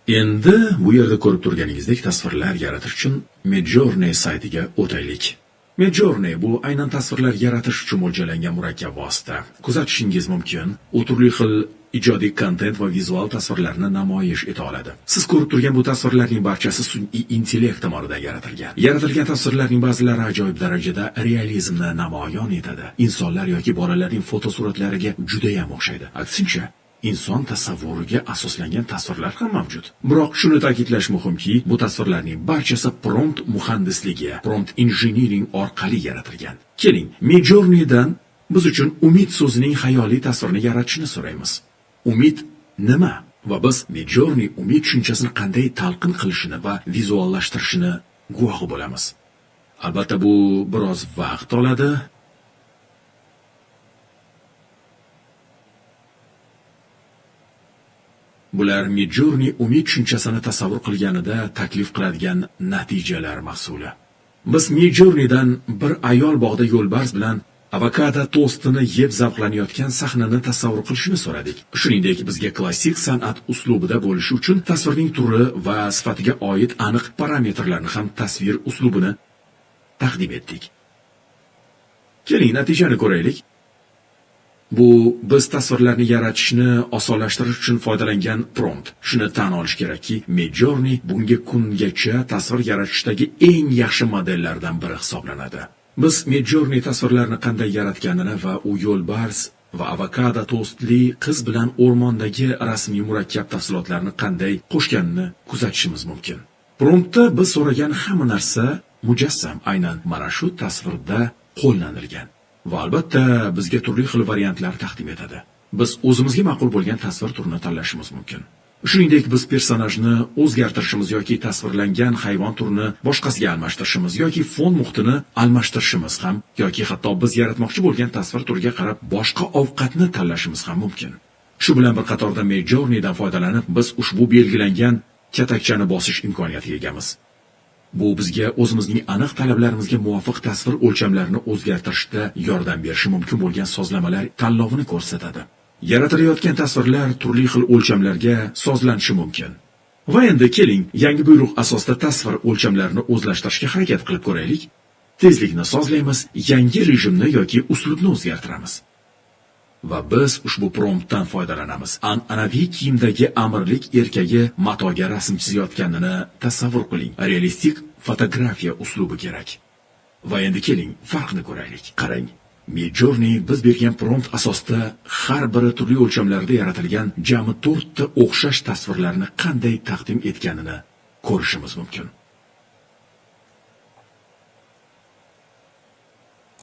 Endi bu yerda ko'rib turganingizdek tasvirlar yaratish uchun Midjourney saytiga o'taylik. Midjourney bu aynan tasvirlar yaratish uchun mo'ljallangan murakkab vosita. Kuzatishingiz mumkin, u turli xil ijodiy kontent va vizual tasvirlarni namoyish eta oladi. Siz ko'rib turgan bu tasvirlarning barchasi sun'iy intellekt tomonidan yaratilgan. Yaratilgan tasvirlarning ba'zilari ajoyib darajada realizmni namoyon etadi. Insonlar yoki bolalarning fotosuratlariga juda ham o'xshaydi. Aksincha, inson tasavvuriga asoslangan tasvirlar ham mavjud. Biroq shuni ta'kidlash muhimki, bu tasvirlarning barchasi prompt muhandisligi, prompt engineering orqali yaratilgan. Keling, Midjourneydan biz uchun umid so'zining xayoliy tasvirini yaratishni so'raymiz. Umid nima? Va biz Midjourney umid tushunchasini qanday talqin qilishini va vizuallashtirishini guvohi bo'lamiz. Albatta bu biroz vaqt oladi. Bular Midjourney umid tushunchasini tasavvur qilganida taklif qiladigan natijalar mahsuli. Biz Midjourneydan bir ayol bog'da yo'lbars bilan avokado tostini yeb zavqlanayotgan sahnani tasavvur qilishini so'radik. Shuningdek, bizga klassik san'at uslubida bo'lishi uchun tasvirning turi va sifatiga oid aniq parametrlarni ham tasvir uslubini taqdim etdik. Keling, natijani ko'raylik. Bu biz tasvirlarni yaratishni osonlashtirish uchun foydalangan prompt. Shuni tan olish kerakki, Midjourney bunga kungacha tasvir yaratishdagi eng yaxshi modellardan biri hisoblanadi. Biz Midjourney tasvirlarni qanday yaratganini va u yo'lbars va avokado tostli qiz bilan o'rmondagi rasmiy murakkab tafsilotlarni qanday qo'shganini kuzatishimiz mumkin. Promptda biz so'ragan hamma narsa mujassam, aynan mana shu tasvirda qo'llanilgan. Va albatta bizga turli xil variantlar taqdim etadi. Biz o'zimizga ma'qul bo'lgan tasvir turini tanlashimiz mumkin. Shuningdek, biz personajni o'zgartirishimiz yoki tasvirlangan hayvon turini boshqasiga almashtirishimiz yoki fon muhitini almashtirishimiz ham yoki hatto biz yaratmoqchi bo'lgan tasvir turiga qarab boshqa ovqatni tanlashimiz ham mumkin. Shu bilan bir qatorda Midjourneydan foydalanib biz ushbu belgilangan katakchani bosish imkoniyatiga egamiz. Bu bizga o'zimizning aniq talablarimizga muvofiq tasvir o'lchamlarini o'zgartirishda yordam berishi mumkin bo'lgan sozlamalar tanlovini ko'rsatadi. Yaratilayotgan tasvirlar turli xil o'lchamlarga sozlanishi mumkin. Va endi keling, yangi buyruq asosida tasvir o'lchamlarini o'zlashtirishga harakat qilib ko'raylik. Tezlikni sozlaymiz, yangi rejimni yoki uslubni o'zgartiramiz. Va biz ushbu promptdan foydalanamiz. An'anaviy kiyimdagi amirlik erkagi matoga rasm chizayotganini tasavvur qiling. Realistik fotografiya uslubi kerak. Va endi keling, farqni ko'raylik. Qarang, Midjourney biz bergan prompt asosida har biri turli o'lchamlarda yaratilgan jami 4 ta o'xshash tasvirlarni qanday taqdim etganini ko'rishimiz mumkin.